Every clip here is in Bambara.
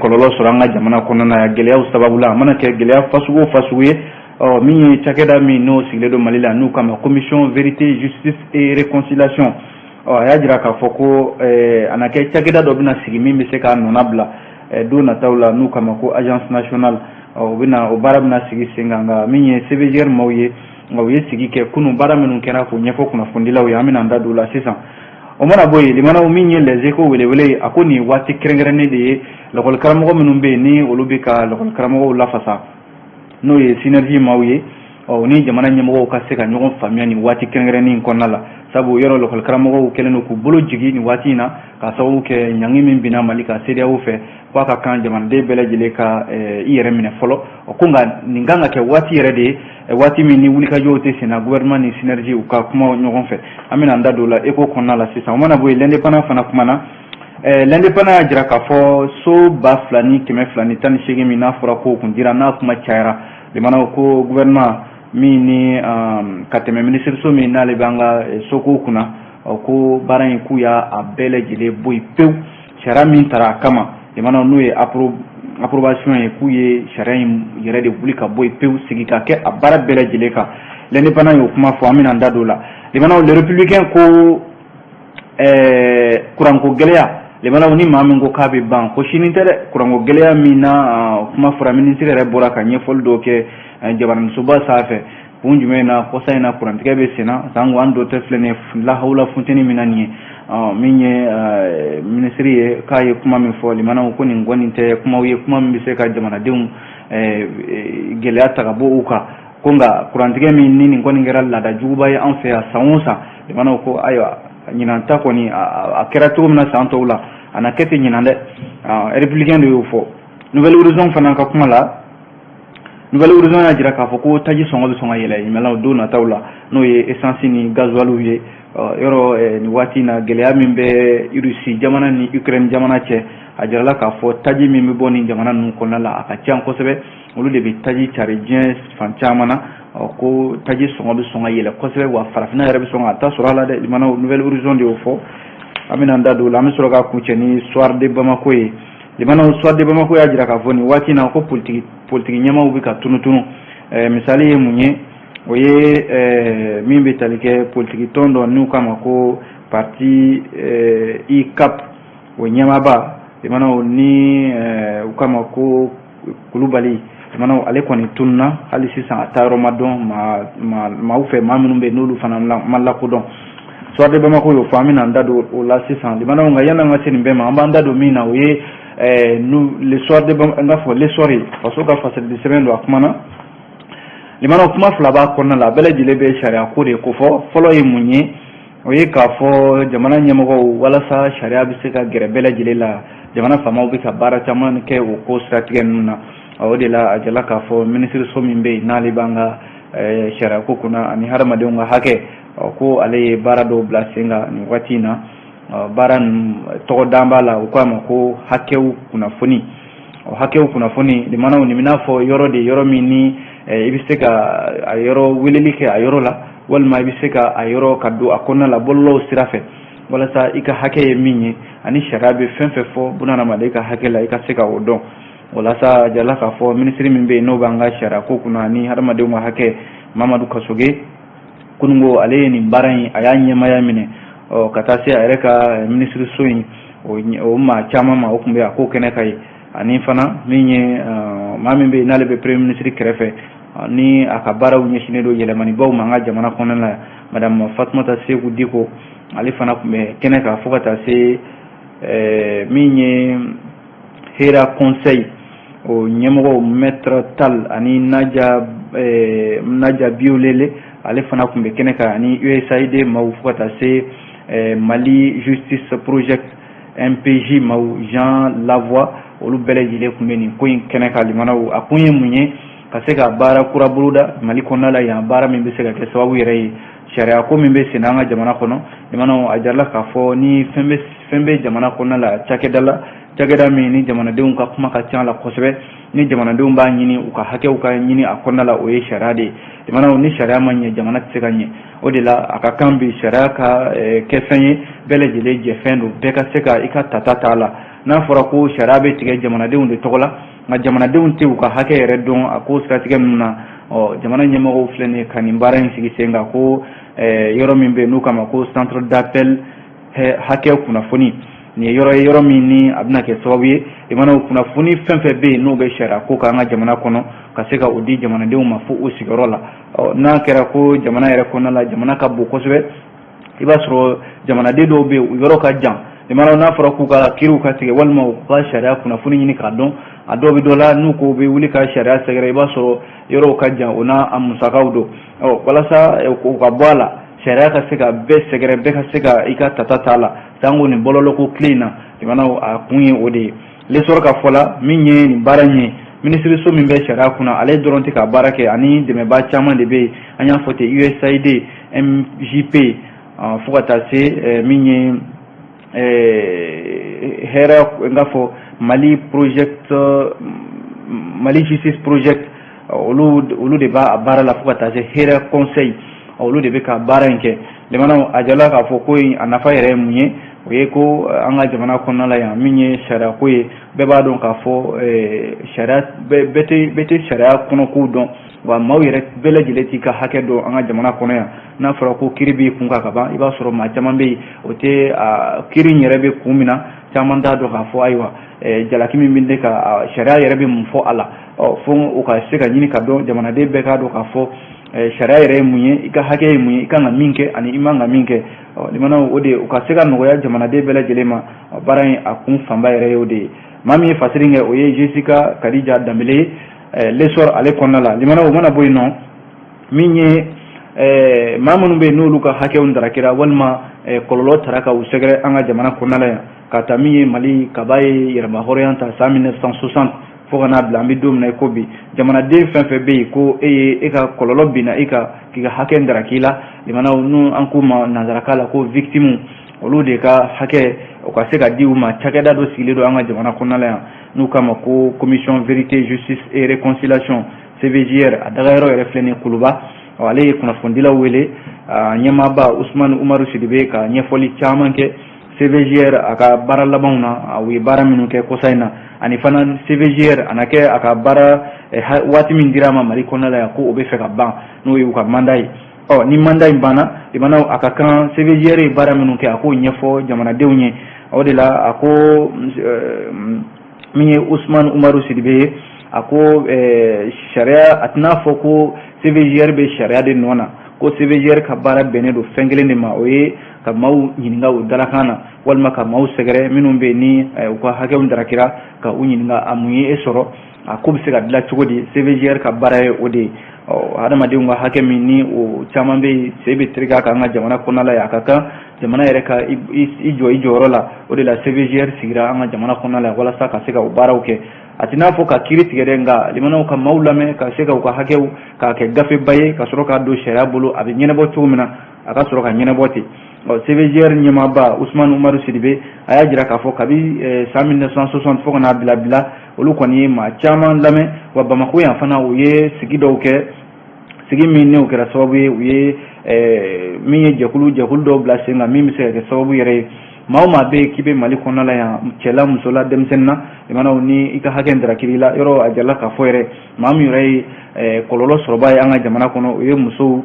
kɔlɔlɔ sɔrɔ an ka jamana kɔnɔna na gɛlɛyaw sababu la, a mana kɛ gɛlɛya fasugu o fasugu ye. Ɔ, min ye cakɛda min n'o sigilen don Mali la, n'u kama Commission vérité, justice et réconciliation, ɔ, a y'a jira k'a fɔ ko a na kɛ cakɛda dɔ bɛna sigi min bɛ se k'a nɔna bila don nataw la, n'u kama ko agence nationale. Ɔ, u bɛna o baara bɛna sigi sen kan. Nka min ye CVJR maaw ye, nka u ye sigi kɛ kunun, baara minnu kɛra k'o ɲɛfɔ kunnafonidilaw ye, an bɛna an da don o la sisan. O mana bɔ yen, limanaw, min ye Les Échos welewele ye, a ko nin waati kɛrɛnkɛrɛnnen de ye lakɔlikaramɔgɔ minnu bɛ yen, ni olu bɛ ka lakɔlikaramɔgɔw lafasa, n'o ye Synergie maaw ye, ɔ, ni jamana ɲɛmɔgɔw ka se ka ɲɔgɔn faamuya nin waati kɛrɛnkɛrɛnnen in kɔnɔna la, sabu yɔrɔ lakɔlikaramɔgɔw kɛlen don k'u bolo jigin nin waati in na, k'a sababu kɛ ɲangi min binna Mali kan CEDEAO fɛ, k'a ka kan jamanaden bɛɛ lajɛlen ka i yɛrɛ minɛ fɔlɔ. Ɔ, ko nka nin kan ka kɛ waati yɛrɛ de ye, waati min ni wulikajɔw tɛ sen na, gouvernement ni Synergie u ka kuma ɲɔgɔn fɛ. An bɛna an da don o la Écho kɔnɔna la sisan. O mana bɔ yen, L'Indépendant fana kumana. L'Indépendant y'a jira k'a fɔ so 2218 min n'a fɔra k'o kun dira, n'a kuma cayara, limanaw, ko gouvernement min ni ka tɛmɛ minisiriso min n'ale b'an ka sokow kunna, ɔ, ko baara in k'u y'a bɛɛ lajɛlen bɔ yen pewu. Sariya min tara a kama, limanaw, n'o ye approbation ye, k'u ye sariya in yɛrɛ de wuli ka bɔ yen pewu, sigi ka kɛ a baara bɛɛ lajɛlen kan. L'Indépendant y'o kuma fɔ, an bɛna an da don o la. Limanaw, Le Républicain ko kuranko gɛlɛya, limanaw, ni maa min ko k'a bɛ ban, ko sini tɛ dɛ. Kuranko gɛlɛya min na kuma fɔra, minisiri yɛrɛ bɔra ka ɲɛfɔli dɔw kɛ jabaraninsoba sanfɛ. Kun jumɛn na kɔsa in na kurantigɛ bɛ sen na, sango an dɔ tɛ filɛ nin ye lahawula funteni min na nin ye? Min ye minisiri ye, k'a ye kuma min fɔ, limanaw, ko nin kɔni tɛ kumaw ye, kuma min bɛ se ka jamanadenw gɛlɛya ta ka bɔ u kan. Ko nka kurantigɛ min ni nin kɔni kɛra laada juguba ye an fɛ yan san o san, limanaw, ko ayiwa, ɲinan ta kɔni a kɛra cogo min na san tɔw la, a na kɛ ten ɲinan dɛ. Républicain de y'o fɔ. Nouvel Horizon fana ka kuma la, Nouvel Horizon y'a jira k'a fɔ ko taji sɔngɔ bɛ sɔn ka yɛlɛ ɲinan don nataw la, n'o ye essence ni gasoil ye. Yɔrɔ nin waati in na, gɛlɛya min bɛ Russie jamana ni Ukraine jamana cɛ, a jirala k'a fɔ taji min bɛ bɔ nin jamana ninnu kɔnɔna la, a ka ca kosɛbɛ. Olu de bɛ taji cari diɲɛ fan caman na. Ko taji sɔngɔ bɛ sɔn ka yɛlɛ kosɛbɛ, wa farafinna yɛrɛ bɛ sɔn ka ta sɔrɔ a la dɛ. Limanaw, Nouvel Horizon de y'o fɔ, an bɛna an da don o la. An bɛ sɔrɔ ka kuncɛ ni Soir de Bamako ye. Limanaw, Soir de Bamako y'a jira k'a fɔ nin waati in na ko politiki ɲɛmaaw bɛ ka tunutunu. Misali ye mun ye? O ye min bɛ tali kɛ politiki tɔn dɔ n'u k'a ma ko parti ICAP, o ɲɛmaaba, limanaw, ni u k'a ma ko Kulubali, limanaw, ale kɔni tununa. Hali sisan a taayɔrɔ ma dɔn maaw fɛ, maa minnu bɛ yen n'olu fana ma lakodɔn. Soir de Bamako y'o fɔ, an bɛna an da don o la sisan, limanaw. Nka yanni an ka se nin bɛɛ ma, an b'an da don min na, o ye le Soir de Bamako, n k'a fɔ L'Essor ye, faso ka fasalidi sɛbɛn don. A kumana, limanaw, kuma fila b'a kɔnɔna la, a bɛɛ lajɛlen bɛ sariya ko de kofɔ. Fɔlɔ ye mun ye? O ye k'a fɔ jamana ɲɛmɔgɔw, walasa sariya bɛ se ka gɛrɛ bɛɛ lajɛlen la, jamana faamaw bɛ ka baara caman kɛ o ko siratigɛ ninnu na. O de la a jala k'a fɔ minisiriso min bɛ yen n'ale b'an ka sariya ko kunna ani hadamadenw ka hakɛ, ko ale ye baara dɔw bila sen kan nin waati in na. Baara ninnu tɔgɔ dan b'a la, u k'a ma ko hakɛw kunnafoni. O hakɛw kunnafoni, limanaw, nin bɛna fɔ yɔrɔ de, yɔrɔ min ni i bɛ se ka a yɔrɔ weleli kɛ a yɔrɔ la, walima i bɛ se ka a yɔrɔ ka don a kɔnɔna la bɔlɔlɔw sira fɛ, walasa i ka hakɛ ye min ye ani sariya bɛ fɛn fɛn fɔ bunahadamaden ka hakɛ la, i ka se ka o dɔn. Walasa a jala k'a fɔ minisiri min bɛ yen n'o b'an ka sariya ko kunna ani hadamadenw ka hakɛ, Mamadu Kasoge, kununko ale ye nin baara in, a y'a ɲɛmaaya minɛ, ɔ, ka taa se a yɛrɛ ka minisiriso in o maa caman ma, o tun bɛ a ko kɛnɛ ka ye. Ani fana min ye maa min bɛ yen n'ale bɛ premier ministre kɛrɛfɛ, ni a ka baaraw ɲɛsinnen don yɛlɛmanibaw ma an ka jamana kɔnɔna la, madame Fatumata Seku Diko, ale fana tun bɛ kɛnɛ kan, fo ka taa se min ye Hera Conseil o ɲɛmɔgɔw, maître Tal ani Naja Biolele, ale fana tun bɛ kɛnɛ kan, ani USAID maaw, fo ka taa se Mali Justice Project MPJ maaw, Jean Lavoie, olu bɛɛ lajɛlen tun bɛ nin ko in kɛnɛ kan. Limanaw, a kun ye mun ye? Ka se ka baara kura boloda Mali kɔnɔna la yan, baara min bɛ se ka kɛ sababu yɛrɛ ye sariya ko min bɛ sen an ka jamana kɔnɔ. Limanaw, a jirala k'a fɔ ni fɛn bɛ jamana kɔnɔna la, cakɛda la, cakɛda min ni jamanadenw ka kuma ka ca la kosɛbɛ, ni jamanadenw b'a ɲini u ka hakɛw ka ɲini a kɔnɔna la, o ye sariya de ye. Limanaw, ni sariya ma ɲɛ, jamana tɛ se ka ɲɛ. O de la a ka kan bi sariya ka kɛ fɛn ye bɛɛ lajɛlen jɛfɛn don, bɛɛ ka se ka i ka tata t'a la. N'a fɔra ko sariya bɛ tigɛ jamanadenw de tɔgɔ la, nka jamanadenw tɛ u ka hakɛ yɛrɛ dɔn a ko siratigɛ ninnu na. Ɔ, jamana ɲɛmɔgɔw filɛ nin ye ka nin baara in sigi sen kan, ko yɔrɔ min bɛ yen n'u k'a ma ko centre d'appel hakɛ kunnafoni. Nin ye yɔrɔ ye, yɔrɔ min ni a bɛna kɛ sababu ye, i mana kunnafoni fɛn fɛn bɛ yen n'o bɛ sariya ko kan an ka jamana kɔnɔ, ka se ka o di jamanadenw ma fo u sigiyɔrɔ la. Ɔ, n'a kɛra ko jamana yɛrɛ kɔnɔna la, jamana ka bon kosɛbɛ, i b'a sɔrɔ jamanaden dɔw bɛ yen, u yɔrɔ ka jan. I mana n'a fɔra k'u ka kiiriw ka tigɛ walima u ka sariya kunnafoni ɲini k'a dɔn, a dɔw bɛ dɔ la n'u ko bɛ wuli ka sariya sɛgɛrɛ, i b'a sɔrɔ yɔrɔw ka jan, o n'a musakaw don. Ɔ, walasa o ka bɔ a la, sariya ka se ka bɛɛ sɛgɛrɛ, bɛɛ ka se ka i ka tata t'a la, sango nin bɔlɔlɔko tile in na, jamanaw a kun ye o de ye. L'Essor ka fɔ la, min ye nin baara in ye, minisiriso min bɛ sariya kunna, ale dɔrɔn tɛ ka baara kɛ, ani dɛmɛbaa caman de bɛ yen. An y'a fɔ ten, USAID, MJP, fo ka taa se min ye hɛrɛ n k'a fɔ Mali project, Mali Justice Project, olu de b'a baara la, fo ka taa se hɛrɛ conseil, olu de bɛ ka baara in kɛ. Jamanaw a jala k'a fɔ ko a nafa yɛrɛ ye mun ye? O ye ko an ka jamana kɔnɔna la yan, min ye sariya ko ye, bɛɛ b'a dɔn k'a fɔ sariya bɛɛ tɛ sariya kɔnɔkow dɔn, wa maaw yɛrɛ bɛɛ lajɛlen t'i ka hakɛ dɔn an ka jamana kɔnɔ yan. N'a fɔra ko kiiri b'i kun kan ka ban, i b'a sɔrɔ maa caman bɛ yen, o tɛ kiiri in yɛrɛ bɛ kun min na, caman t'a dɔn k'a fɔ ayiwa, jalaki min bɛ ne ka, sariya yɛrɛ bɛ mun fɔ a la. Ɔ, fo o ka se ka ɲini ka dɔn, jamanaden bɛɛ k'a dɔn k'a fɔ sariya yɛrɛ ye mun ye, i ka hakɛ ye mun ye, i kan ka min kɛ ani i man ka min kɛ. Ɔ, limanaw, o de o ka se ka nɔgɔya jamanaden bɛɛ lajɛlen ma, baara in a kun fanba yɛrɛ ye o de ye. Maa min ye fasiri kɛ, o ye Jessica Kadija Danbele ye L'Essor ale kɔnɔna la. Limanaw, o mana bɔ yen nɔ, min ye maa minnu bɛ yen n'olu ka hakɛw darakira walima kɔlɔlɔ tara ka u sɛgɛrɛ an ka jamana kɔnɔna la yan, ka taa min ye Mali kaba ye yɛrɛmahɔrɔnya ta san 1960 fo ka n'a bila an bɛ don min na i ko bi, jamanaden fɛn fɛn bɛ yen ko e ye e ka kɔlɔlɔ binna e ka k'i ka hakɛ daraki la, limanaw, n'u an k'u ma nanzarakan la ko victime, olu de ka hakɛ o ka se ka di u ma. Cakɛda dɔ sigilen don an ka jamana kɔnɔna la yan n'u k'a ma ko Commission vérité, justice et réconciliation, CVJR. A dagayɔrɔ yɛrɛ filɛ nin ye Kuluba. Ale ye kunnafonidilaw wele, a ɲɛmaaba Usumani Umaru Sidibe ka ɲɛfɔli caman kɛ CVJR a ka baara labanw na, u ye baara minnu kɛ kɔsa in na, ani fana CVJR a na kɛ a ka baara waati min dira a ma Mali kɔnɔna la yan, ko o bɛ fɛ ka ban, n'o ye u ka mandat ye. Ɔ, ni mandat in banna, limanaw, a ka kan CVJR ye baara minnu kɛ, a k'o ɲɛfɔ jamanadenw ye. O de la a ko min ye Usumani Umaru Sidibe ye, a ko sariya a tɛna fɔ ko CVJR bɛ sariya de nɔ na, ko CVJR ka baara bɛnnen don fɛn kelen de ma, o ye ka maaw ɲininka u dalakan na, walima ka maaw sɛgɛrɛ minnu bɛ yen ni u ka hakɛw darakira, ka u ɲininka a mun ye e sɔrɔ, a ko bɛ se ka dilan cogo di. CVJR ka baara ye o de ye. Ɔ, hadamadenw ka hakɛ min ni o caman bɛ yen, sen bɛ tereke a kan an ka jamana kɔnɔna la yan, a ka kan jamana yɛrɛ ka i jɔ i jɔyɔrɔ la. O de la CVJR sigira an ka jamana kɔnɔna la walasa ka se ka o baaraw kɛ. A tɛ n'a fɔ ka kiiri tigɛ dɛ, nka limanaw, ka maaw lamɛn, ka se ka u ka hakɛw k'a kɛ gafeba ye, ka sɔrɔ k'a don sariya bolo, a bɛ ɲɛnabɔ cogo min na, a ka sɔrɔ ka ɲɛnabɔ ten. Ɔ, CVJR ɲɛmaaba Usumani Umaru Sidibe, a y'a jira k'a fɔ kabi san 1960 fo ka n'a bila bila, olu kɔni ye maa caman lamɛn. Wa Bamakɔ yan fana, u ye sigi dɔw kɛ, sigi min n'o kɛra sababu ye, u ye min ye jɛkulu dɔw bila sen kan, min bɛ se ka kɛ sababu yɛrɛ ye, maa o maa bɛ yen k'i bɛ Mali kɔnɔna la yan, cɛ la, muso la, denmisɛnnin na, limanaw, ni i ka hakɛ darakira la yɔrɔ, a jirala k'a fɔ yɛrɛ maa min yɛrɛ ye kɔlɔlɔ sɔrɔba ye an ka jamana kɔnɔ, o ye musow,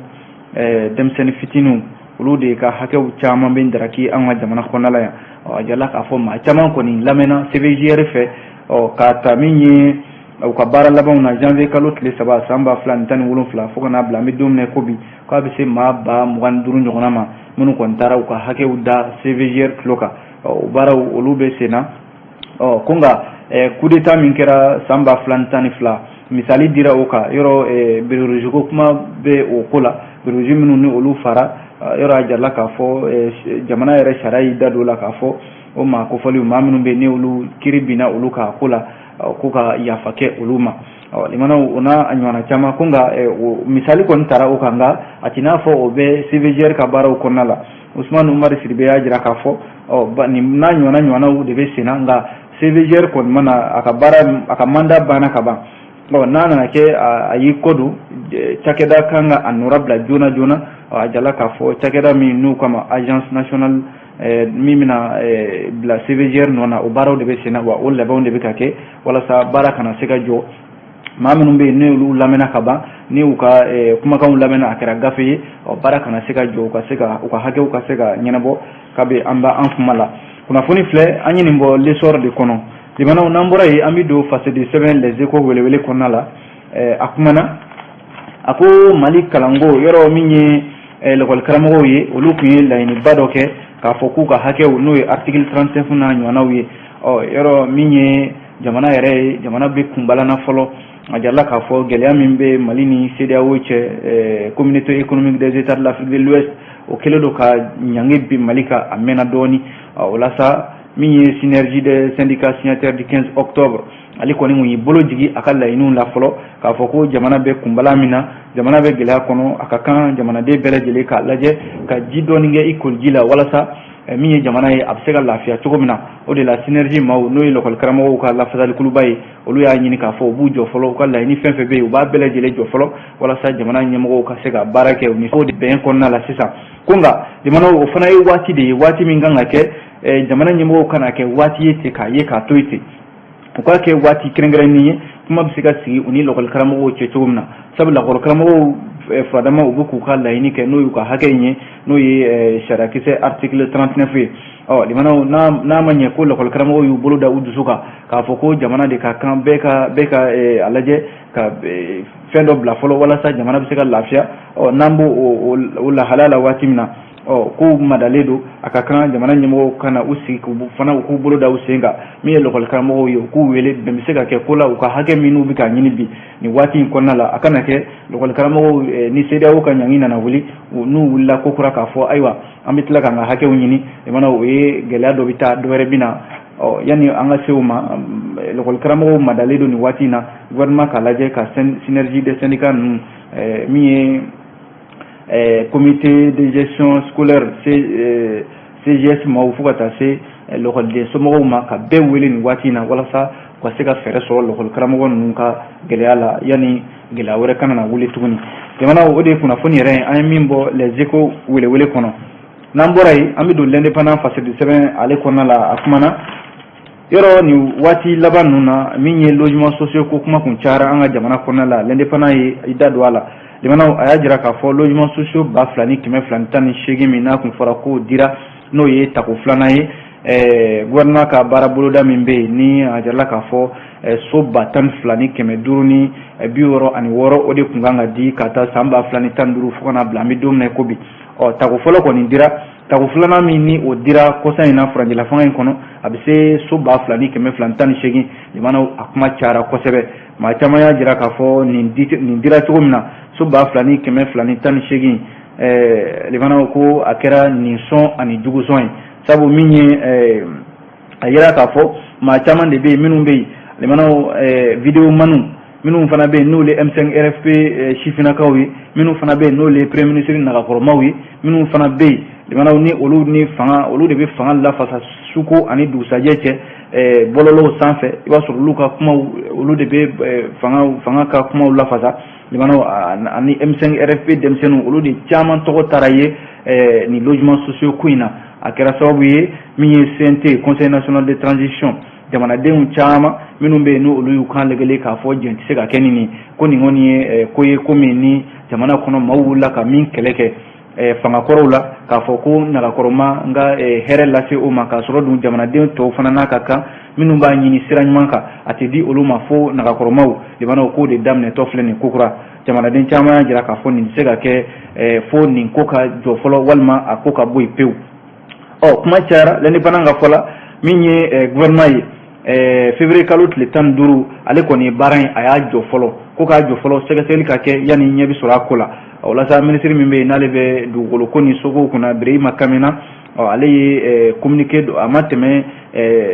denmisɛnnin fitininw, olu de ka hakɛw caman bɛ daraki an ka jamana kɔnɔna la yan. A jirala k'a fɔ maa caman kɔni lamɛnna CVJR fɛ. Ɔ, k'a ta min ye u ka baara labanw na, janvier kalo tile 3 san 2017 fo ka n'a bila an bɛ don min na ko bi, k'a bɛ se maa 25 000 ɲɔgɔnna ma minnu kɔni taara u ka hakɛw da CVJR tulo kan. O baaraw olu bɛ sen na. Ɔ, ko nka coup d'état min kɛra san 2012, misali dira o kan yɔrɔ, béret ko kuma bɛ o ko la, béret minnu ni olu fara yɔrɔ, a jirala k'a fɔ jamana yɛrɛ sariya y'i da don o la k'a fɔ o maa kofɔlenw, maa minnu bɛ yen ni olu kiiri binna olu kan ko la, ko ka yafa kɛ olu ma. Ɔ, limanaw, o n'a ɲɔgɔnna caman. Ko nka misali kɔni taara o kan, nka a t'i n'a fɔ o bɛ CVJR ka baaraw kɔnɔna la. Usumani Umaru Sidibe y'a jira k'a fɔ ɔ, nin n'a ɲɔgɔnna ɲɔgɔnnaw de bɛ sen na, nka CVJR kɔni mana a ka baara, a ka mandat banna ka ban. Ɔ, n'a nana kɛ a y'i kɔ don, cakɛda kan ka a nɔra bila joona joona. A jala k'a fɔ cakɛda min n'u kama Agence nationale Min bɛna bila CVJR nɔ na, o baaraw de bɛ sen na wa, o labɛnw de bɛ ka kɛ walasa baara kana se ka jɔ. Maa minnu bɛ yen, n'olu lamɛnna ka ban, ni u ka kumakanw lamɛnna, a kɛra gafe ye, ɔ baara kana se ka jɔ, u ka se ka u ka hakɛw ka se ka ɲɛnabɔ. Kabi an b'an kuma la, kunnafoni filɛ, an ye nin bɔ L'Essor de kɔnɔ. Limanaw, n'an bɔra yen, an bɛ don fasidi sɛbɛn Les Échos welewele kɔnɔna la. A kumana, a ko Mali kalanko yɔrɔ min ye lakɔli karamɔgɔw ye, olu tun ye laɲiniba dɔ kɛ k'a fɔ k'u ka hakɛw, n'o ye article 39 n'a ɲɔgɔnnaw ye. Ɔ yɔrɔ min ye jamana yɛrɛ ye, jamana bɛ kunbalana fɔlɔ. A jirala k'a fɔ gɛlɛya min bɛ Mali ni CEDEAO cɛ, Communauté économique des États de l'Afrique de l'Ouest, o kɛlen don ka ɲangi bin Mali kan, a mɛnna dɔɔni. O la sa, min ye Synergie des syndicats signataires du 15 octobre, ale kɔni mun y'i bolo jigi a ka laɲiniw la fɔlɔ, k'a fɔ ko jamana bɛ kunbala min na, jamana bɛ gɛlɛya kɔnɔ, a ka kan jamanaden bɛɛ lajɛlen k'a lajɛ ka ji dɔɔni kɛ i koliji la, walasa min ye jamana ye, a bɛ se ka lafiya cogo min na. O de la, Synergie maaw, n'o ye lakɔli karamɔgɔw ka lafasalikuluba ye, olu y'a ɲini k'a fɔ u b'u jɔ fɔlɔ, u ka laɲini fɛn fɛn bɛ yen, u b'a bɛɛ lajɛlen jɔ fɔlɔ, walasa jamana ɲɛmɔgɔw ka se ka baara kɛ u ni o de bɛn kɔnɔna la sisan. Ko nka jamana, o fana ye waati de ye, waati min kan ka kɛ jamana ɲɛmɔgɔw kana kɛ waati ye ten k'a ye k'a to yen ten, u k'a kɛ waati kɛrɛnkɛrɛnnen ye, kuma bɛ se ka sigi u ni lakɔli karamɔgɔw cɛ cogo min na. Sabu lakɔli karamɔgɔw furadama, u bɛ k'u ka laɲini kɛ, n'o y'u ka hakɛ in ye, n'o ye sariyakisɛ article 39 ye. Ɔ limanaw, n'a ma ɲɛ ko lakɔli karamɔgɔw y'u bolo da u dusu kan k'a fɔ ko jamana de ka kan, bɛɛ ka a lajɛ ka fɛn dɔ bila fɔlɔ walasa jamana bɛ se ka lafiya. Ɔ n'an b'o o lahalaya la waati min na, ɔ kow madalen don, a ka kan jamana ɲɛmɔgɔw ka na u sigi k'u fana u k'u bolo da u sen kan. Min ye lakɔli karamɔgɔw ye, u k'u wele, bɛn bɛ se ka kɛ ko la, u ka hakɛ minnu bɛ ka ɲini bi nin waati in kɔnɔna la. A kana kɛ lakɔli karamɔgɔw ni CEDEAO ka ɲangi nana wuli, n'u wulila ko kura k'a fɔ ayiwa, an bɛ tila k'an ka hakɛw ɲini, limana o ye gɛlɛya dɔ bɛ taa, dɔ wɛrɛ bɛ na. Ɔ yanni an ka se o ma, lakɔli karamɔgɔw madalen don nin waati in na, gouvernement k'a lajɛ ka Synergie des syndicats ninnu, min ye comité de gestion scolaire CGS maaw, fo ka taa se lakɔliden somɔgɔw ma, ka bɛɛ wele nin waati in na, walasa u ka se ka fɛɛrɛ sɔrɔ lakɔli karamɔgɔ ninnu ka gɛlɛya la, yanni gɛlɛya wɛrɛ kana na wuli tuguni. Jamana, o de ye kunnafoni yɛrɛ ye, an ye min bɔ Les Échos welewele kɔnɔ. N'an bɔra yen, an bɛ don L'Indépendant fasidi sɛbɛn ale kɔnɔna la. A kumana yɔrɔ nin waati laban ninnu na, min ye logement sociaux ko kuma kun cayara an ka jamana kɔnɔna la. L'Indépendant ye i da don a la. Limanaw, a y'a jira k'a fɔ logement sociaux 2218 min n'a kun fɔra k'o dira, n'o ye tako filanan ye, gouvernement ka baara boloda min bɛ yen, ni a jirala k'a fɔ so 12,566, o de kun kan ka di ka taa san 2015 fo ka na bila an bɛ don min na i ko bi. Ɔ tako fɔlɔ kɔni dira, tako filanan min ni o dira kɔsa in na furancɛla fanga in kɔnɔ, a bɛ se so 2218. Limanaw, a kuma cayara kosɛbɛ. Maa caman y'a jira k'a fɔ nin dira cogo min na, so 2218, limanaw, ko a kɛra nin sɔn ani jugu sɔn ye. Sabu min ye, a yira k'a fɔ maa caman de bɛ yen minnu bɛ yen, limanaw, vidéo maniw minnu fana bɛ yen, n'olu ye M5 RFP sifinnakaw ye, minnu fana bɛ yen, n'olu ye premier ministre nagakɔrɔmaw ye, minnu fana bɛ yen, limanaw, ni olu ni fanga, olu de bɛ fanga lafasa suko ani dugusajɛ cɛ bɔlɔlɔw sanfɛ. I b'a sɔrɔ olu ka kumaw, olu de bɛ fanga ka kumaw lafasa. Limanaw, ani M5 RFP denmisɛnninw, olu de caman tɔgɔ taara ye nin logement sociaux ko in na. A kɛra sababu ye min ye CNT, Conseil national de transition, jamanadenw caman minnu bɛ yen, n'olu y'u kan lajɛlen k'a fɔ jɛn tɛ se ka kɛ nin ye, ko nin kɔni ye ko ye, ko min ni jamana kɔnɔ maaw wulila ka min kɛlɛ kɛ fangakɔrɔw la, k'a fɔ ko nagakɔrɔma n ka hɛrɛ lase o ma, k'a sɔrɔ dun jamanaden tɔw fana n'a ka kan minnu b'a ɲini sira ɲuman kan, a tɛ di olu ma fo nagakɔrɔmaw. Limanaw, k'o de daminɛtɔ filɛ nin kokura. Jamanaden caman y'a jira k'a fɔ nin tɛ se ka kɛ fo nin ko ka jɔ fɔlɔ, walima a ko ka bɔ yen pewu. Ɔ kuma cayara. L'Indépendant ka fɔ la, min ye gouvernement ye, février kalo tile 15, ale kɔni ye baara in a y'a jɔ fɔlɔ, ko k'a jɔ fɔlɔ, sɛgɛsɛgɛli ka kɛ yanni ɲɛ bɛ sɔrɔ a ko la. Walasa minisiri min bɛ yen, n'ale bɛ dugukolo ko ni soko kunna, Birahima Kamina, ɔ ale ye communiqué, a ma tɛmɛ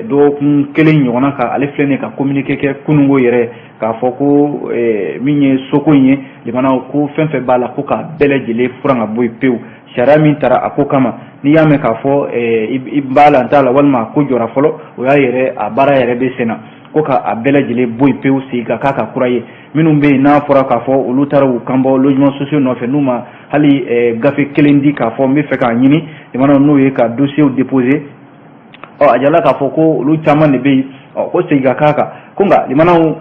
dɔgɔkun kelen ɲɔgɔnna kan, ale filɛ nin ye ka communiqué kɛ kununko yɛrɛ, k'a fɔ ko min ye soko in ye, limanaw, ko fɛn fɛn b'a la, ko k'a bɛɛ lajɛlen furan ka bɔ yen pewu. Sariya min taara a ko kama, n'i y'a mɛn k'a fɔ i b'a la, n t'a la, walima a ko jɔra fɔlɔ, o y'a yɛrɛ a baara yɛrɛ bɛ sen na, ko ka a bɛɛ lajɛlen bɔ yen pewu, segin ka k'a ka kura ye. Minnu bɛ yen, n'a fɔra k'a fɔ olu taara u kan bɔ logement sociaux nɔfɛ, n'u ma hali gafe kelen di k'a fɔ n bɛ fɛ k'a ɲini, limanaw, n'o ye ka dossier déposer. Ɔ, a jirala k'a fɔ ko olu caman de bɛ yen. Ɔ, ko segin ka k'a kan ko nka, limanaw,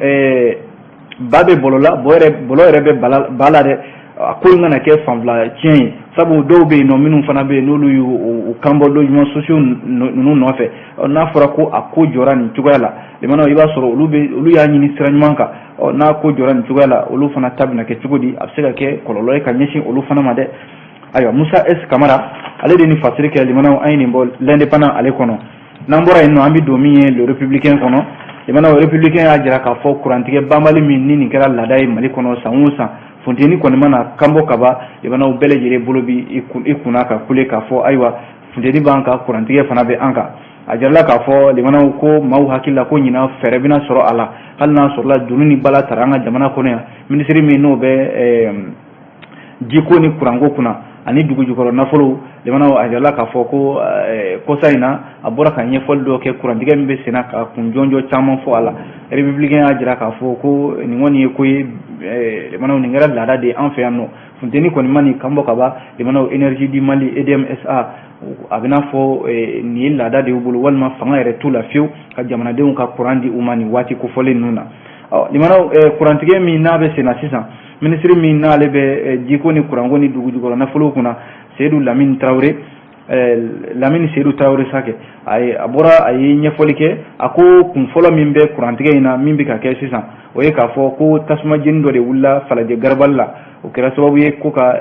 ba bɛ bɔlɔ la, bɔlɔ yɛrɛ bɛ ba la dɛ. A ko in kana kɛ fanfila tiɲɛ ye, sabu dɔw bɛ yen nɔ minnu fana bɛ yen, n'olu y'u kanbɔ logements sociaux ninnu nɔfɛ. N'a fɔra ko a ko jɔra nin cogoya la, limanaw, i b'a sɔrɔ olu bɛ olu y'a ɲini sira ɲuman kan. Ɔ, n'a ko jɔra nin cogoya la, olu fana ta bɛna kɛ cogo di? A bɛ se ka kɛ kɔlɔlɔ ye ka ɲɛsin olu fana ma dɛ. Ayiwa, Musa S Kamara, ale de ni fasiri kɛ. Limanaw, an ye nin bɔ L'Indépendant ale kɔnɔ. N'an bɔra yen nɔ, an bɛ don min ye Le Républicain kɔnɔ. Limanaw, Républicain y'a jira k'a fɔ kurantigɛ banbali min ni nin kɛra laada ye Mali kɔnɔ san o san, funteni kɔni mana kanbɔ kaba, limanaw, bɛɛ lajɛlen bolo bi i kunna ka kule k'a fɔ ayiwa, funteni b'an kan, kurantigɛ fana bɛ an kan. A jirala k'a fɔ, limanaw, ko maaw hakili la ko ɲinan fɛɛrɛ bɛna sɔrɔ a la, hali n'a sɔrɔla dunu ni bala tara an ka jamana kɔnɔ yan. Minisiri min n'o bɛ jiko ni kuranko kunna ani dugu jukɔrɔ nafolo, limanaw, a jirala k'a fɔ ko kɔsa in na, a bɔra ka ɲɛfɔli dɔ kɛ kurantigɛ min bɛ senna, ka kun jɔnjɔ caman fɔ a la. Républicain y'a jira k'a fɔ ko nin kɔni ye ko ye, limanaw, nin kɛra laada de ye an fɛ yan nɔ. Funteni kɔni ma nin kan bɔ ka ban, limanaw, Énergie du Mali EDM SA, a bɛ n'a fɔ nin ye laada de y'u bolo, walima fanga yɛrɛ t'u la fiyewu ka jamanadenw ka kuran di u ma nin waati kofɔlen ninnu na. Ɔ, limanaw, kurantigɛ min n'a bɛ senna sisan, minisiri min n'ale bɛ jiko ni kuranko ni dugu jukɔrɔ nafolo kunna, Seyidu Lamini Tarawele, Lamini Seyidu Tarawele Sakɛ, a ye a bɔra, a ye ɲɛfɔli kɛ. A ko kun fɔlɔ min bɛ kurantigɛ in na min bɛ ka kɛ sisan, o ye k'a fɔ ko tasuma jeni dɔ de wulila Falajɛ Garabali la. O kɛra sababu ye ko ka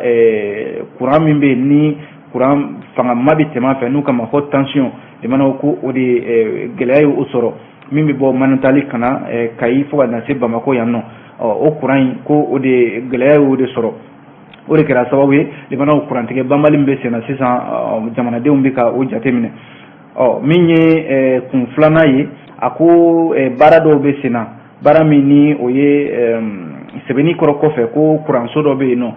kuran min bɛ yen ni kuran fangama bɛ tɛmɛ a fɛ, n'u kama haute tension, limanaw, ko o de gɛlɛya ye o sɔrɔ, min bɛ bɔ Manantali ka na Kayi fo ka na se Bamakɔ yan nɔ. Ɔ, o kuran in, ko o de gɛlɛya y'o de sɔrɔ, o de kɛra sababu ye, limanaw, kurantigɛ banbali min bɛ senna sisan, jamanadenw bɛ ka o jateminɛ. Ɔ, min ye kun filanan ye, a ko baara dɔw bɛ senna, baara min ni o ye sɛbɛnni kɔrɔ kɔfɛ, ko kuranso dɔ bɛ yen nɔ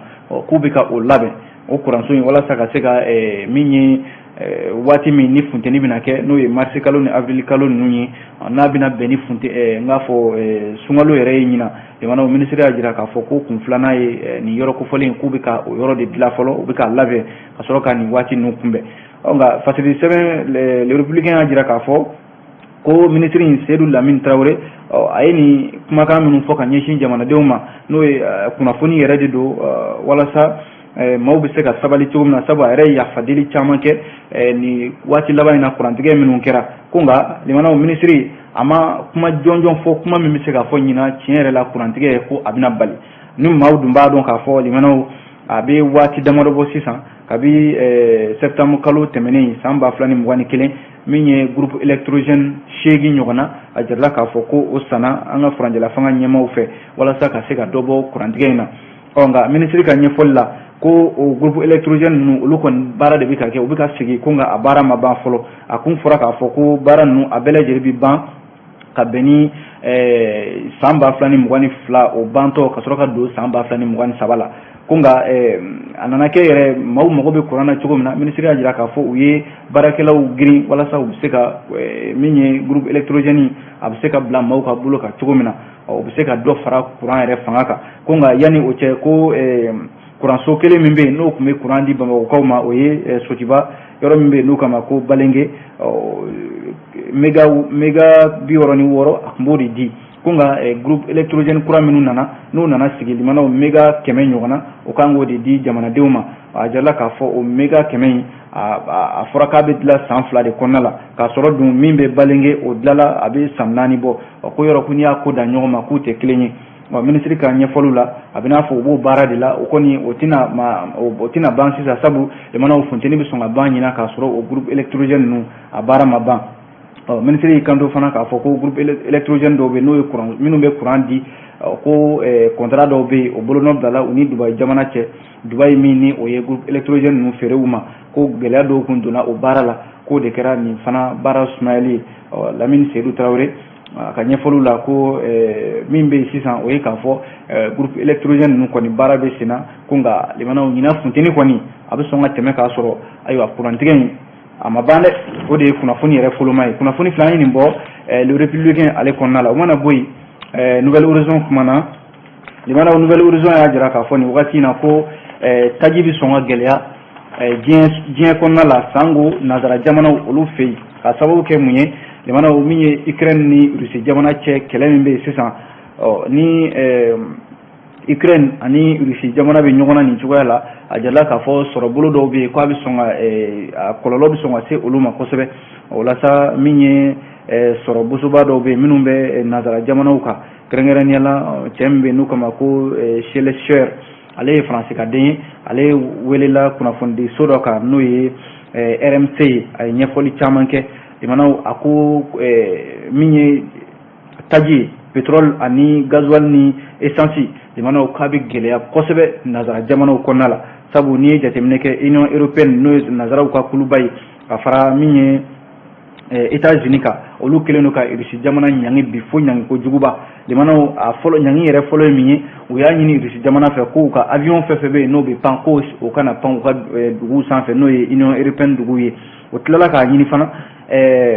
k'u bɛ ka o labɛn, o kuranso in, walasa ka se ka min ye waati min ni funteni bɛna kɛ, n'o ye marisi kalo ni avril kalo ninnu ye, n'a bɛna bɛn ni funte n k'a fɔ sunkalo yɛrɛ ye ɲinan. Jamanaw, minisiri y'a jira k'a fɔ ko kun filanan ye nin yɔrɔ kofɔlen, k'u bɛ ka o yɔrɔ de dilan fɔlɔ, u bɛ k'a labɛn ka sɔrɔ ka nin waati ninnu kunbɛn. Ɔ, nka fasiri sɛbɛn Le Républicain y'a jira k'a fɔ ko minisiri in, Seyidu Lamini Tarawele, a ye nin kumakan minnu fɔ ka ɲɛsin jamanadenw ma, n'o ye kunnafoni yɛrɛ de don walasa maaw bɛ se ka sabali cogo min na, sabu a yɛrɛ ye yafadeli caman kɛ nin waati laban in na kurantigɛ minnu kɛra. Ko nka, limanaw, minisiri a ma kuma jɔnjɔn fɔ, kuma min bɛ se ka fɔ ɲinan tiɲɛ yɛrɛ la kurantigɛ ko a bɛna bali. Ni maaw dun b'a dɔn k'a fɔ, limanaw, a bɛ waati damadɔ bɔ sisan, kabi septembre kalo tɛmɛnen san 2021, min ye groupe électrogène 8 ɲɔgɔn na, a jirala k'a fɔ ko o sanna an ka furancɛla fanga ɲɛmaaw fɛ walasa ka se ka dɔ bɔ kurantigɛ in na. Ɔ, nka minisiri ka ɲɛfɔli la, ko o groupe électrogène ninnu, olu kɔni baara de bɛ ka kɛ, u bɛ ka sigi ko, nka a baara ma ban fɔlɔ. A kun fɔra k'a fɔ ko baara ninnu a bɛɛ lajɛlen bɛ ban ka bɛn ni san 2022 o bantɔ, ka sɔrɔ ka don san 2023 la. Ko nka a nana kɛ yɛrɛ, maaw mago bɛ kuran na cogo min na, minisiri y'a jira k'a fɔ u ye baarakɛlaw girin walasa u bɛ se ka min ye groupe électrogène, a bɛ se ka bila maaw ka bolo kan cogo min na, u bɛ se ka dɔ fara kuran yɛrɛ fanga kan. Ko nka yanni o cɛ, ko kuranso kelen min bɛ yen n'o tun bɛ kuran di Bamakɔkaw ma, o ye Sotiba yɔrɔ min bɛ yen n'u kama ko Balenge, méga 66, a tun b'o de di. Ko nka groupe électrogène kura minnu nana, n'u nana sigi, limanaw, méga 100 ɲɔgɔn na, o kan k'o de di jamanadenw ma. A jirala k'a fɔ o méga 100 in, a fɔra k'a bɛ dilan san 2 de kɔnɔna la, k'a sɔrɔ dun min bɛ Balenge, o dilanla a bɛ san 4 bɔ. Ko yɔrɔ ko n'i y'a ko da ɲɔgɔn ma, k'u tɛ kelen ye. Minisiri ka ɲɛfɔliw la, a bɛ n'a fɔ u b'o baara de la, o kɔni o tɛna ban sisan, sabu jamanaw, funteni bɛ sɔn ka ban ɲinan k'a sɔrɔ o groupe électrogène ninnu a baara ma ban. Ɔ, minisiri y'i kanto fana k'a fɔ ko groupe électrogène dɔw bɛ yen, n'o ye kuran minnu bɛ kuran di, ko contrat dɔw bɛ yen, o bolonɔ bilala u ni Dubayi jamana cɛ, Dubayi min ni o ye groupe électrogène ninnu feere u ma. Ko gɛlɛya dɔw kun donna o baara la, k'o de kɛra nin fana baara sumayali ye. Ɔ, Lamini Seyidu Tarawele a ka ɲɛfɔliw la, ko min bɛ yen sisan, o ye k'a fɔ groupe électrogène ninnu kɔni baara bɛ sen na. Ko nka, limanaw, ɲinan funteni kɔni a bɛ sɔn ka tɛmɛ k'a sɔrɔ ayiwa kurantigɛ in a ma ban dɛ. O de ye kunnafoni yɛrɛ koloma ye. Kunnafoni fila ye nin bɔ Le Républicain ale kɔnɔna la. O mana bɔ yen, Nouvel Horizon kumana. Limanaw, Nouvel Horizon y'a jira k'a fɔ nin wagati in na ko taji bɛ sɔn ka gɛlɛya diɲɛ kɔnɔna la, sango nazara jamanaw olu fɛ yen, ka sababu kɛ mun ye? Limanaw, min ye Ukraine ni Russie jamana cɛ kɛlɛ min bɛ yen sisan, ɔ ni Ukraine ani Russie jamana bɛ ɲɔgɔn na nin cogoya la, a jirala k'a fɔ sɔrɔbolo dɔw bɛ yen k'a bɛ sɔn ka a kɔlɔlɔ bɛ sɔn ka se olu ma kosɛbɛ. O la sa, min ye sɔrɔ bosoba dɔw bɛ yen minnu bɛ nazara jamanaw kan, kɛrɛnkɛrɛnnenya la cɛ min bɛ yen n'u kama ko Schellcher, ale ye Faransi ka den ye. Ale welela kunnafonidiso dɔ kan n'o ye RMC ye. A ye ɲɛfɔli caman kɛ. Limanaw, a ko min ye taji ye, pétrole ani gasoil ni essence, limanaw, k'a bɛ gɛlɛya kosɛbɛ nazara jamanaw kɔnɔna la, sabu n'i ye jateminɛ kɛ, Union européenne, n'o ye nazaraw ka kuluba ye, ka fara min ye États-Unis kan, olu kɛlen don ka Russie jamana ɲangi bi fo ɲangi kojuguba. Limanaw, a fɔlɔ, ɲangi yɛrɛ fɔlɔ ye min ye, u y'a ɲini Russie jamana fɛ k'u ka avion fɛn fɛn bɛ yen n'o bɛ pan, ko o kana pan u ka duguw sanfɛ, n'o ye Union européenne duguw ye. O tilala k'a ɲini fana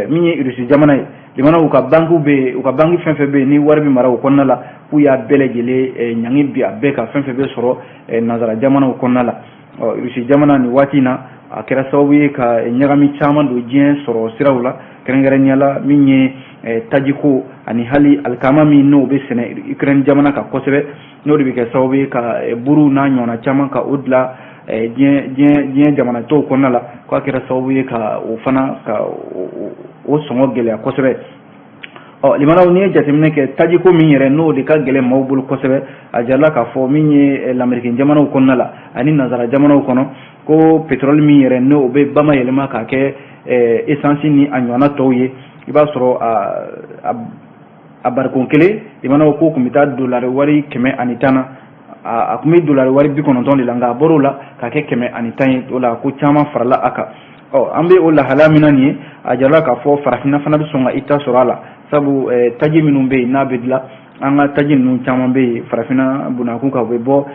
min ye Russie jamana ye, limanaw, u ka banques bɛ yen, u ka banque fɛn fɛn bɛ yen ni wari bɛ mara o kɔnɔna la, k'u y'a bɛɛ lajɛlen ɲangi bi a bɛɛ kan, fɛn fɛn bɛ sɔrɔ nazara jamanaw kɔnɔna la. Ɔ Russie jamana, nin waati in na, a kɛra sababu ye ka ɲagami caman don diɲɛ sɔrɔ siraw la, kɛrɛnkɛrɛnnenya la min ye tajiko ani hali alikama min n'o bɛ sɛnɛ Ukraine jamana kan kosɛbɛ, n'o de bɛ kɛ sababu ye ka buru n'a ɲɔgɔnna caman ka o dilan diɲɛ jamana tɔw kɔnɔna la, k'a kɛra sababu ye ka o fana ka o sɔngɔ gɛlɛya kosɛbɛ. Ɔ limanaw, n'i ye jateminɛ kɛ, tajiko min yɛrɛ n'o de ka gɛlɛn maaw bolo kosɛbɛ, a jirala k'a fɔ min ye lamɛrikin jamanaw kɔnɔna la ani nazara jamanaw kɔnɔ, ko pétrole min yɛrɛ n'o bɛ bamayɛlɛma k'a kɛ essence ni a ɲɔgɔnna tɔw ye, i b'a sɔrɔ a barikon kelen, limanaw, ko tun bɛ taa dolari wari 110 na, a tun bɛ dolari wari 90 de la, nka a bɔr'o la k'a kɛ 110 ye. O la, ko caman farala a kan. Ɔ an bɛ o lahala min na nin ye, a jirala k'a fɔ farafinna fana bɛ sɔn ka i ta sɔrɔ a la, sabu taji minnu bɛ yen n'a bɛ dilan, an ka taji ninnu caman bɛ yen farafinna bunakun kan, u bɛ bɔ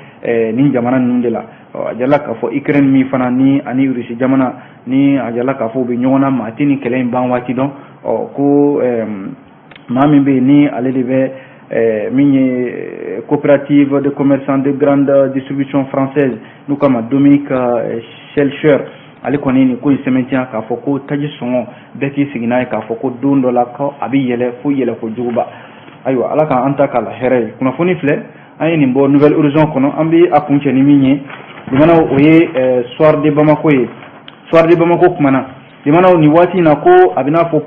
nin jamana ninnu de la. Ɔ a jirala k'a fɔ Ukraine min fana ni ani Russie jamana ni, a jirala k'a fɔ u bɛ ɲɔgɔn na, maa tɛ nin kɛlɛ in ban waati dɔn. Ɔ ko maa min bɛ yen ni ale de bɛ min ye coopérative de commerçants de grande distribution française, n'u k'a ma Dominique Schellcher, ale kɔni nin ko in sɛmɛntiya k'a fɔ ko taji sɔngɔ, bɛɛ k'i sigi n'a ye k'a fɔ ko don dɔ la ko a bɛ yɛlɛ fo yɛlɛ kojuguba. Ayiwa, Ala k'an ta k'a la hɛrɛ ye. Kunnafoni filɛ, an ye nin bɔ Nouvel Horizon kɔnɔ. An bɛ a kuncɛ ni min ye, limanaw, o ye Soir de Bamako ye. Soir de Bamako kumana, limanaw, nin waati in na, ko a bɛ n'a fɔ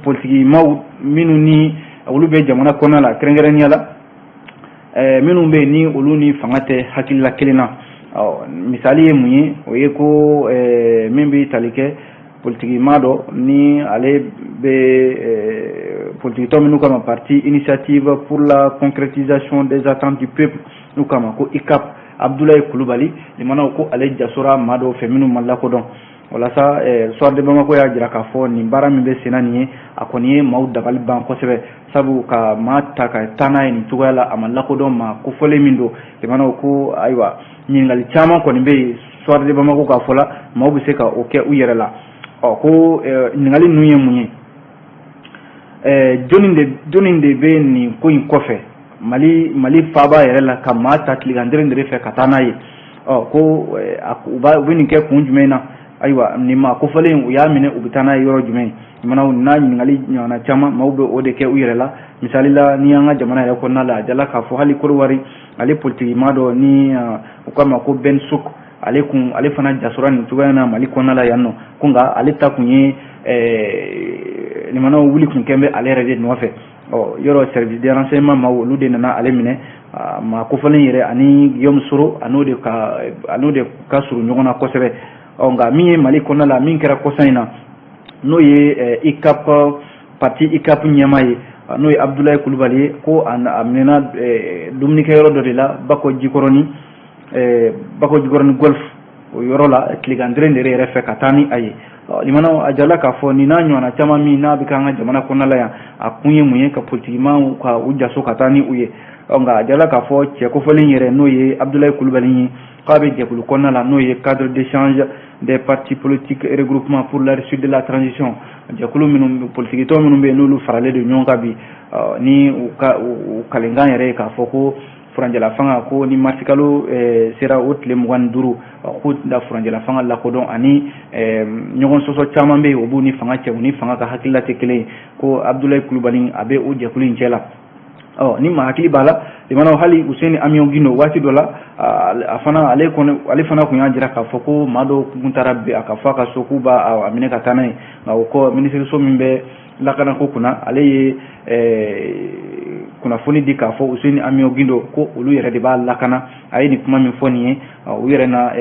politikimaw minnu ni olu bɛ jamana kɔnɔna la, kɛrɛnkɛrɛnnenya la minnu bɛ yen ni olu ni fanga tɛ hakilila kelen na. Ɔ misali ye mun ye? O ye ko min bɛ tali kɛ politikima dɔ ni ale bɛ politikitɔn minnu kama parti Initiative pour la concrétisation des attentes du peuple, n'u kama ko ICAP, Abdoulaye Kulubali, limanaw, ko ale jasora maa dɔw fɛ minnu ma lakodɔn. Walasa Soir de Bamako y'a jira k'a fɔ nin baara min bɛ senna nin ye, a kɔni ye maaw dabali ban kosɛbɛ, sabu ka maa ta ka taa n'a ye nin cogoya la, a ma lakodɔn, maa kofɔlen min don. Limanaw, ko ayiwa, ɲininkali caman kɔni bɛ yen. Soir de Bamako k'a fɔ la, maaw bɛ se ka o kɛ u yɛrɛ la. Ɔ ko ɲininkali ninnu ye mun ye? Jɔnni de bɛ nin ko in kɔfɛ Mali faaba yɛrɛ la, ka maa ta tilegan dere fɛ ka taa n'a ye? Ɔ ko u bɛ nin kɛ kun jumɛn na? Ayiwa, nin maa kofɔlen, u y'a minɛ, u bɛ taa n'a ye yɔrɔ jumɛn? Mana n'a ɲininkali ɲɔgɔnna caman, maaw bɛ o de kɛ u yɛrɛ la. Misali la, ni y'an ka jamana yɛrɛ kɔnɔna la, a jala k'a fɔ hali Korowari, ale politikima dɔ ni u k'a ma ko Ben Souk, ale kun, ale fana jasora nin cogoya in na Mali kɔnɔna la yan nɔ. Ko nka ale ta kun ye, limanaw, wuli kun kɛn bɛ ale yɛrɛ de nɔfɛ. Ɔ yɔrɔ service de renseignement maaw, olu de nana ale minɛ. Maa kofɔlen yɛrɛ ani Guillaume Soro, a n'o de ka surun ɲɔgɔn na kosɛbɛ. Ɔ nka min ye Mali kɔnɔna la, min kɛra kɔsa in na, n'o ye ICAP, parti ICAP ɲɛmaa ye, n'o ye Abdoulaye Kulubali ye, ko a minɛna dumunikɛyɔrɔ dɔ de la Bako Jikɔrɔni Golf, o yɔrɔ la, tilegan dere yɛrɛ fɛ ka taa ni a ye. Limanaw, a jala k'a fɔ nin n'a ɲɔgɔnna caman min n'a bɛ k'an ka jamana kɔnɔna la yan, a kun ye mun ye? Ka politikimaw ka u jaso ka taa ni u ye. Ɔ nka a jala k'a fɔ cɛ kofɔlen yɛrɛ, n'o ye Abdoulaye Kulubali ye, k'a bɛ jɛkulu kɔnɔna la n'o ye Cadre d'échange des partis politiques et regroupement pour la réussite de la transition, jɛkulu minnu, politikitɔn minnu bɛ yen n'olu faralen don ɲɔgɔn kan bi, ni u ka u kalenkan yɛrɛ ye k'a fɔ ko Furancɛla fanga ko ni marisikalo sera o tile 25, k'u tɛna furancɛla fanga lakodɔn, ani ɲɔgɔn sɔsɔ caman bɛ yen o b'u ni fanga cɛ, u ni fanga ka hakilila tɛ kelen ye, ko Abudulayi Kulubali a bɛ o jɛkulu in cɛ la. Ɔ ni maa hakili b'a la, limanaw, hali Useni Amiɔn Gindo, waati dɔ la a fana ale kɔni ale fana tun y'a jira k'a fɔ ko maa dɔw tun taara a ka fɔ a ka so k'u b'a minɛ ka taa n'a ye. Nka o kɔ, minisiriso min bɛ lakanako kunna, ale ye kunnafoni di k'a fɔ Useni Amiɔn Gindo ko olu yɛrɛ de b'a lakana. A ye nin kuma min fɔ nin ye, u yɛrɛ na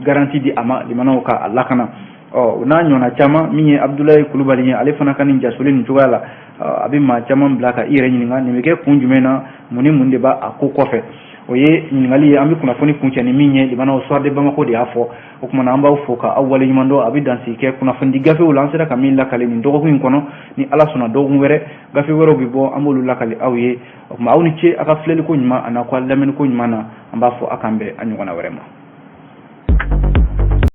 garantie di a ma, limanaw, ka a lakana. Ɔ o n'a ɲɔgɔnna caman. Min ye Abudulayi Kulubali ye, ale fana ka nin jasoli nin cogoya la, a bɛ maa caman bila ka i yɛrɛ ɲininka nin bɛ kɛ kun jumɛn na, mun ni mun de b'a a ko kɔfɛ. O ye ɲininkali ye an bɛ kunnafoni kuncɛ ni min ye. Limanaw, Soir de Bamako de y'a fɔ. O tuma na, an b'aw fo ka aw waleɲuman dɔn. A bɛ dansigi kɛ kunnafonidi gafew la an sera ka min lakale nin dɔgɔkun in kɔnɔ. Ni Ala sɔnna, dɔgɔkun wɛrɛ gafe wɛrɛw bɛ bɔ, an b'olu lakale aw ye. O tuma, aw ni ce aw ka filɛliko ɲuman an'aw ka lamɛnniko ɲuman na. An b'a fɔ aw k'an bɛn a ɲɔgɔnna wɛrɛ ma.